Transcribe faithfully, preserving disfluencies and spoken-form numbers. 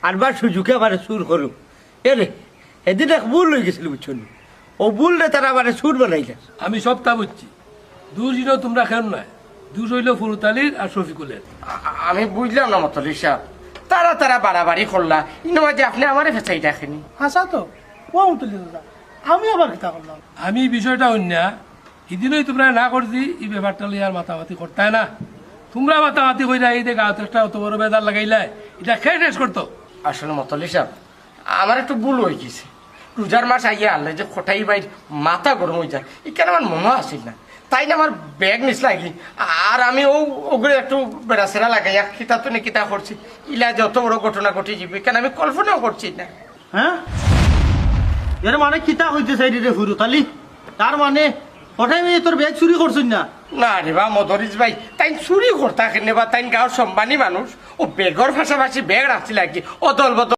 আরবার সুযোগে আমারে চুর করো। এরে, এদিন এক ভুল অইগেছিল, বুঝছো নি? অউ ভুলরে তারা আমারে চুর বানাইলা। আমি সবটা বুঝছি। দুষ ইনো তুমরা কেউ নায়, দুষ অইলো ফুরুত আলীর আর শফিকুলের। আ-, আমি বুঝলাম না মতলি সাব, তারা তারা বাড়াবাড়ি করলা, ইনো মাঝে আপনে আমারে ফেসাই রাখেনি। হাছা তো, ও মতলি দাদা, আমি আবার কিতা করলাম? আমি ই বিষয়টা অইন্যা, হিদিনউ তুমরারে না করছি, ই ব্যাপারটা লইয়া আর মাতামাতি করতায় না। তুমরা মাতামাতি কইরা এই যে গাঁওত একটা অত বড় বেজার লাগাইলায়, ইটা কে শেষ করতো? আসলে মতলি সাব, আমার একটু ভুল অইগেছে। রোজার মাস আইয়া আনলে যে কটাই ভাইর মাথা গরম অইযায়, ইখান আমার মনো আছিল না। তাইন আমার ব্যাগ নিছলাগি, আর আমি অউ অগুরে একটু বেড়াছেড়া লাগাইয়া কিতা তো নে কিতা করছি, ইলা যে অত বড় ঘটনা ঘটি যাইবো, ইখান আমি কল্পনাও করছি না। হ্যাঁ? এর মানে কিতা কইতে চাইরে রে ফুরুত আলী? তার মানে কটাই ভাইয়ে তোর ব্যাগ চুরি করছইন না? না রে বা মদরিছ ভাই, তাইন চুরি করতা কেনে বা, তাইন গাঁওর সম্মানী মানুষ, অউ ব্যাগর পাশাপাশি ব্যাগ রাখছিলাগি, অদল বদল